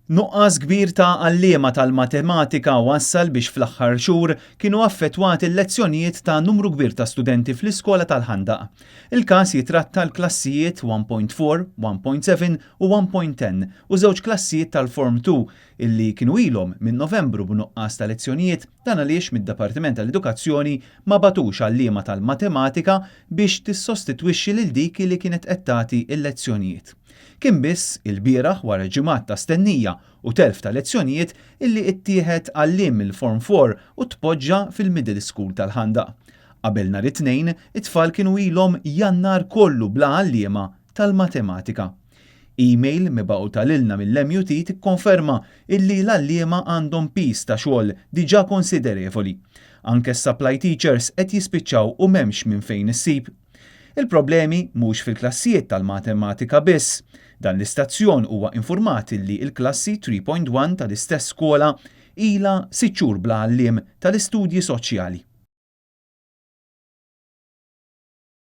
Nuqqas kbir ta' għalliema tal-matematika wassal biex fl-aħħar xhur kienu affettwati l-lezzjonijiet ta' numru kbir ta' studenti fl-iskola tal-Ħandaq. Il-każ jitratta l-klassijiet 1.4, 1.7 u 1.10 u żewġ klassijiet tal-Form 2 illi kienu ilhom minn Novembru b'nuqqas ta' lezzjonijiet, dan għaliex mid-Dipartiment tal-Edukazzjoni ma bagħtux għalliema tal-matematika biex tissostitwixxi lil dik li kienet qed tagħti l-lezzjonijiet. Kien biss ilbieraħ, wara ġimgħat ta' stennija u telf ta' lezzjonijiet, illi ittieħed għalliem mill-Form 4 u tpoġġa fil-Middle School tal-Ħandaq. Qabel nhar it-Tnejn, it-tfal kienu ilhom Jannar kollu bla għalliema tal-matematika. Email mibgħuta lilna mill-MUT tikkonferma illi l-għalliema għandhom piż ta' xogħol diġà konsiderevoli. Anke s-supply teachers qed jispiċċaw u m'hemmx minn fejn issib. Il-problemi mhux fil-klassijiet tal-matematika biss. Dan l-istazzjon huwa informat li l-klassi 3.1 tal-istess skola ilha 6 xhur bla għalliem tal-istudji soċjali.